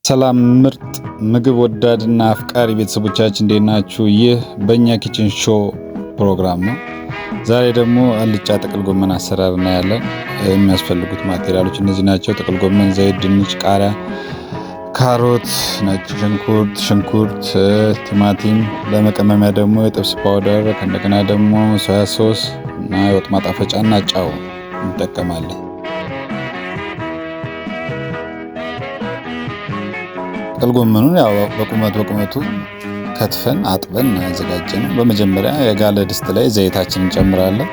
ሰላም ምርጥ ምግብ ወዳድና አፍቃሪ ቤተሰቦቻችን፣ እንዴት ናችሁ? ይህ በእኛ kitchen show ፕሮግራም ነው። ዛሬ ደግሞ አልጫ ጥቅል ጎመን አሰራር እናያለን። የሚያስፈልጉት material ኦች እነዚህ ናቸው። ጥቅል ጎመን፣ ዘይት፣ ድንች፣ ቃሪያ፣ ካሮት፣ ነጭ ሽንኩርት፣ ሽንኩርት፣ ቲማቲም፣ ለመቀመሚያ ደግሞ የጥብስ powder፣ ከእንደገና ደግሞ soya sauce እና የወጥ ማጣፈጫ እና ጨው እንጠቀማለን። ጥቅል ጎመኑን ያው በቁመት በቁመቱ ከትፈን አጥበን ያዘጋጀነው። በመጀመሪያ የጋለ ድስት ላይ ዘይታችንን እንጨምራለን።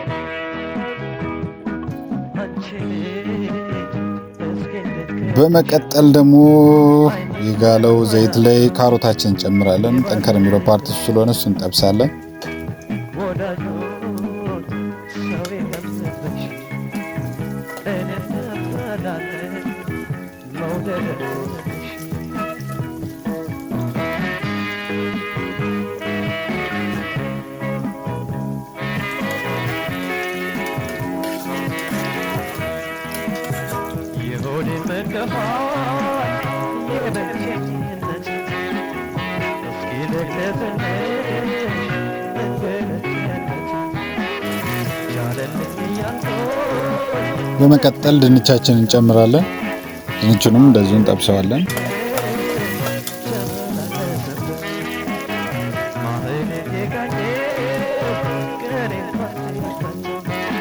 በመቀጠል ደግሞ የጋለው ዘይት ላይ ካሮታችንን እንጨምራለን። ጠንከር የሚለው part ስለሆነ እሱን እንጠብሳለን። በመቀጠል ድንቻችንን እንጨምራለን። ድንቹንም እንደዚሁ እንጠብሰዋለን።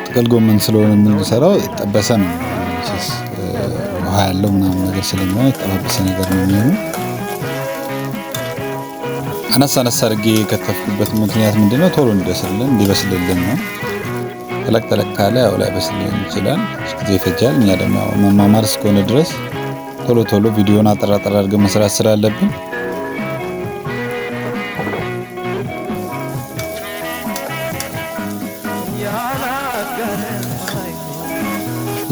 ጥቅል ጎመን ስለሆነ የምንሰራው የተጠበሰ ነው። ውሃ ያለው ምናምን ነገር ስለሚሆን የተጠባበሰ ነገር ነው የሚሆነው። አነስ አነስ አድርጌ የከተፍኩበት ምክንያት ምንድነው? ቶሎ እንዲበስልልን እንዲበስልልን ነው። ተለቅ ተለቅ ካለ ያው ላይበስልልን ይችላል፣ ጊዜ ይፈጃል። እኛ ደግሞ መማማር እስከሆነ ድረስ ቶሎ ቶሎ ቪዲዮን አጠር አጠር አድርገን መስራት ስላለብን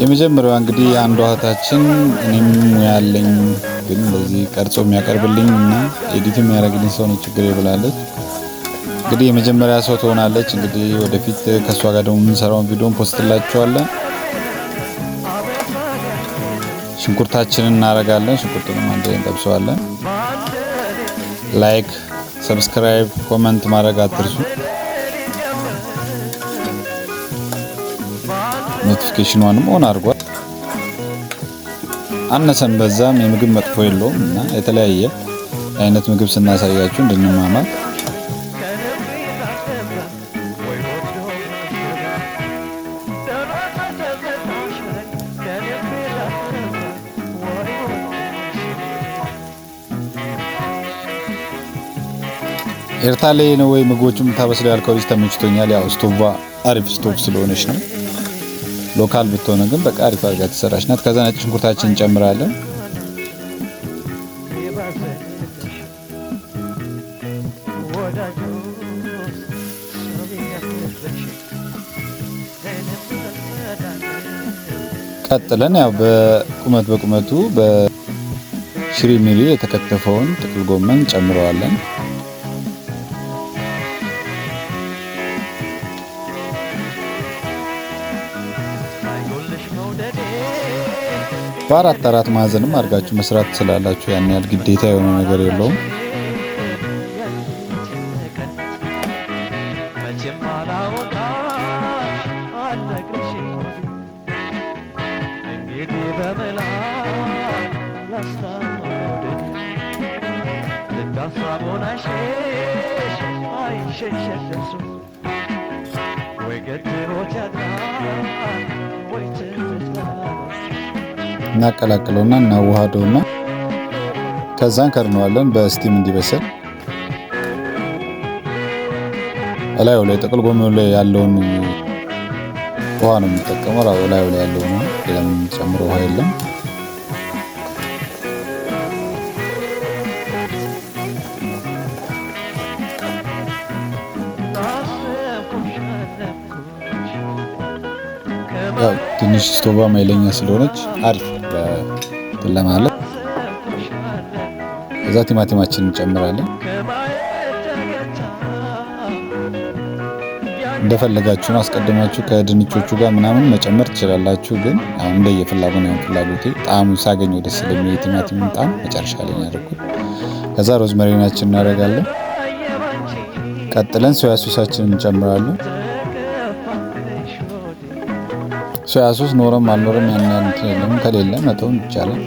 የመጀመሪያዋ እንግዲህ አንዷ እህታችን እኔም ሙያ አለኝ ግን እንደዚህ ቀርጾ የሚያቀርብልኝ እና edit የሚያደርግልኝ ሰው ነው ችግር ብላለች። እንግዲህ የመጀመሪያ ሰው ትሆናለች። እንግዲህ ወደፊት ከእሷ ጋር ደግሞ የምንሰራውን ቪዲዮን post ላችኋለን። ሽንኩርታችንን እናደርጋለን። ሽንኩርቱንም አንድ ላይ እንጠብሰዋለን። Like፣ subscribe፣ comment ማድረግ አትርሱ። Notification ኗንም on አድርጓል። አነሰን በዛም የምግብ መጥፎ የለውም እና የተለያየ አይነት ምግብ ስናሳያችሁ እንድንማማር። ኤርታሌ ነው ወይ ምግቦቹ የምታበስለው ያልከው ልጅ ተመችቶኛል። ያው ስቶቭ አሪፍ ስቶቭ ስለሆነች ነው። Local ብትሆነ ግን በቃ አሪፍ አድርጋ ተሰራች ናት። ከዛ ነጭ ሽንኩርታችን እንጨምራለን። ቀጥለን ያው በቁመት በቁመቱ በሽሪሚሪ የተከተፈውን ጥቅል ጎመን እንጨምረዋለን። በአራት አራት ማዕዘንም አድርጋችሁ መስራት ትችላላችሁ። ያን ያህል ግዴታ የሆነ ነገር የለውም። እናቀላቅለውና እናዋህደውና ከዛን ከድነዋለን በ steam እንዲበስል። እላዩ ላይ ጥቅል ጎመኑ ላይ ያለውን ውሃ ነው የምንጠቀመው። እላዩ ላይ ያለውን ውሃ፣ ሌላ የምንጨምረው ውሃ የለም። ያው ትንሽ ስቶቫ ማይለኛ ስለሆነች አሪፍ ለማለት። ከዛ ቲማቲማችንን እንጨምራለን። እንደፈለጋችሁ ነው። አስቀድማችሁ ከድንቾቹ ጋር ምናምን መጨመር ትችላላችሁ። ግን አሁን እንደየፍላጎት ነው። ፍላጎቴ ጣዕሙን ሳገኘው ደስ ስለሚል የቲማቲሙን ጣዕም መጨረሻ ላይ ነው ያደረኩት። ከዛ rosemary ናችን እናደርጋለን። ቀጥለን soya sauce ኣችንን እንጨምራለን። Soya sauce ኖረም አልኖረም ያን ያህል እንትን የለም። ከሌለ መተውም ይቻላል።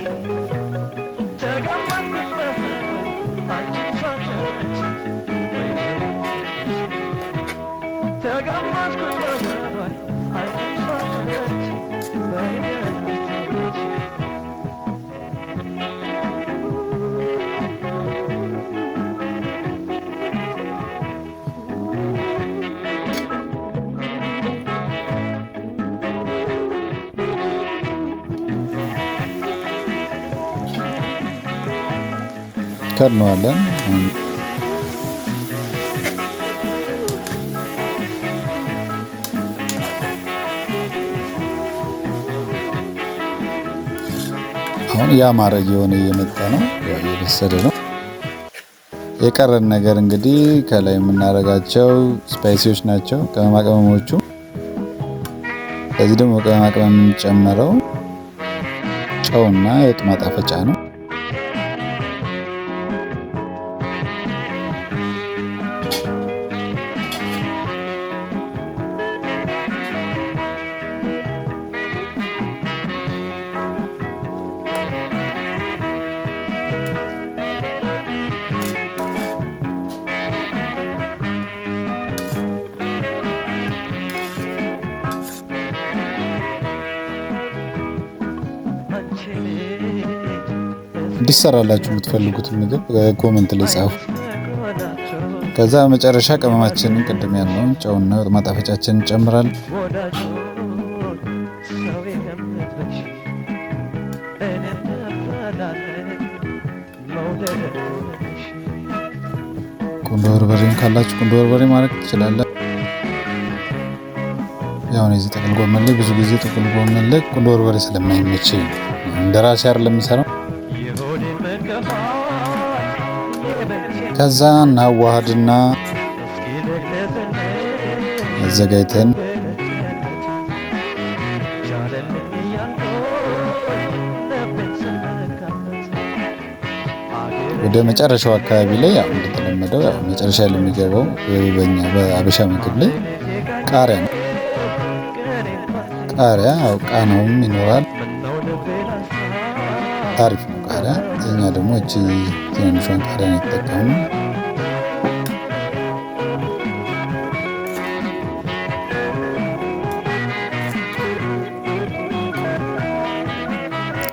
ከድነዋለን። አሁን ያማረ እየሆነ እየመጣ ነው፣ እየበሰለ ነው። የቀረን ነገር እንግዲህ ከላይ የምናደርጋቸው spicy ዎች ናቸው፣ ቅመማ ቅመሞቹ። ከዚህ ደግሞ ቅመማ ቅመም የምንጨምረው ጨውና የወጥ ማጣፈጫ ነው። እንዲሰራላችሁ የምትፈልጉትን ምግብ comment ላይ ጻፉ። ከዛ መጨረሻ ቅመማችንን ቅድም ያልነውን ጨውና ማጣፈጫችንን እንጨምራለን። ቁንዶ በርበሬም ካላችሁ ቁንዶ በርበሬ ማድረግ ትችላለን። ያው እዚህ ጥቅል ጎመን ላይ ብዙ ጊዜ ጥቅል ጎመን ላይ ቁንዶ በርበሬ ስለማይመቸኝ እንደ ራሴ አይደለም የምሰራው። ከዛ እናዋሃድና አዘጋጅተን ወደ መጨረሻው አካባቢ ላይ ያው እንደተለመደው ያው መጨረሻ ላይ የሚገባው በኛ በአበሻ ምግብ ላይ ቃሪያ ነው። ቃሪያ ያው ቃናውም ይኖራል። አሪፍ ነው ቃሪያ። እኛ ደግሞ እቺ ትንንሿን ቃሪያ ነው የተጠቀምነው።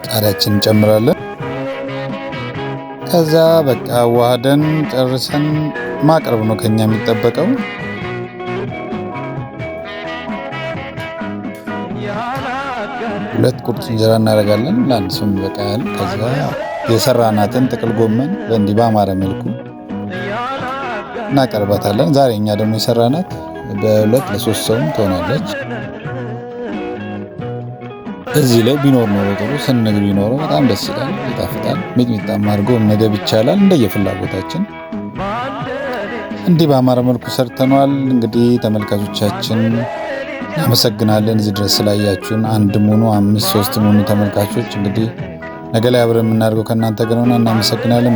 ቃሪያችን እንጨምራለን። ከዛ በቃ አዋህደን ጨርሰን ማቅረብ ነው ከኛ የሚጠበቀው። ሁለት ቁርጥ እንጀራ እናደርጋለን ለአንድ ሰው የሚበቃ ያህል። ከዛ የሰራናትን ጥቅል ጎመን በእንዲህ በአማረ መልኩ እናቀርባታለን። ዛሬ እኛ ደግሞ የሰራናት በሁለት ለሶስት ሰውም ትሆናለች። እዚህ ላይ ቢኖር ኖሮ ጥሩ ስንግ ቢኖረው በጣም ደስ ይላል፣ ይጣፍጣል። ሚጥሚጣም አድርጎ መመገብ ይቻላል እንደየፍላጎታችን። እንዲህ በአማረ መልኩ ሰርተነዋል። እንግዲህ ተመልካቾቻችን እናመሰግናለን እዚህ ድረስ ስላያችሁን። አንድ ሙኑ አምስት ሶስት ሙኑ ተመልካቾች እንግዲህ ነገ ላይ አብረን የምናደርገው ከእናንተ ጋር ሆነ። እናመሰግናለን።